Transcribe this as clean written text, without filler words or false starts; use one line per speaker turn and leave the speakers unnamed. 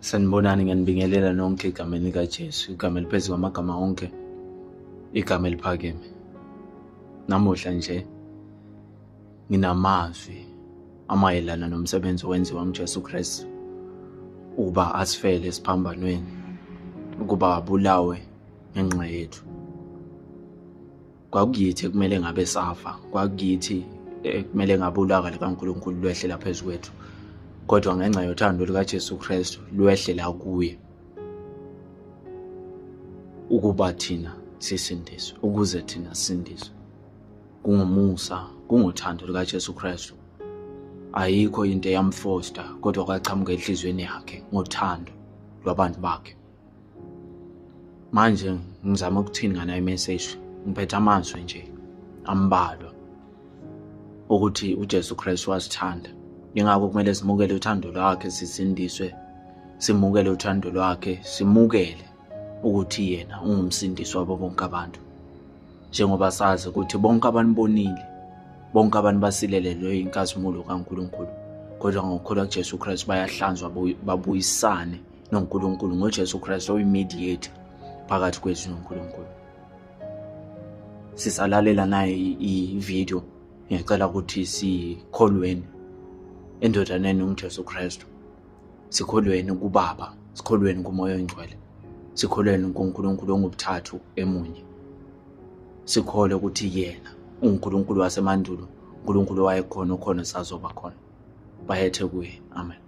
Sanibonani, ngiyanibingelela nonke egameni likaJesu, igama eliphezu kwamagama onke, igama eliphakeme. Namuhla nje nginamazwi amayelana nomsebenzi owenziwa nguJesu Kristu ukuba asifele esiphambanweni, ukuba abulawe ngenxa yethu. Kwakuyithi ekumele ngabe safa, kwakuyithi ekumele ngabe ulaka likaNkulunkulu lwehlela phezu kwethu, kodwa ngenxa yothando lukaJesu Kristu lwehlela kuye ukuba thina sisindiswe, ukuze thina sisindiswe. Kungomusa, kungothando lukaJesu Kristu. Ayikho into eyamfosta, kodwa kwaqhamuka enhliziyweni yakhe ngothando lwabantu bakhe. Manje ngizama ukuthini ngana imessage, ngiphethe amazwi nje ambalwa ukuthi uJesu Kristu wasithanda. Yingakho kumele simukele uthando lwakhe, sisindiswe, simukele uthando lwakhe, simukele ukuthi yena ungumsindisi wabo bonke abantu. Njengoba sazi ukuthi bonke abantu bonile, bonke abantu basilelelwe inkazimulo kaNkulunkulu, kodwa ngokukholwa kuJesu Kristu bayahlanzwa babuyisane noNkulunkulu ngoJesu Kristu oyi-mediator phakathi kwethu noNkulunkulu. Sisalalela naye i-video, ngiyacela ukuthi sikholweni endodaneni uJesu Kristu, sikholweni kuBaba, sikholweni kuMoya oNgcwele, sikholweni kuNkulunkulu ongubuthathu emunye, sikholwe ukuthi yena uNkulunkulu wasemandulo, uNkulunkulu owayekhona, okhona, sazoba khona. Bayethe kuye. Amen.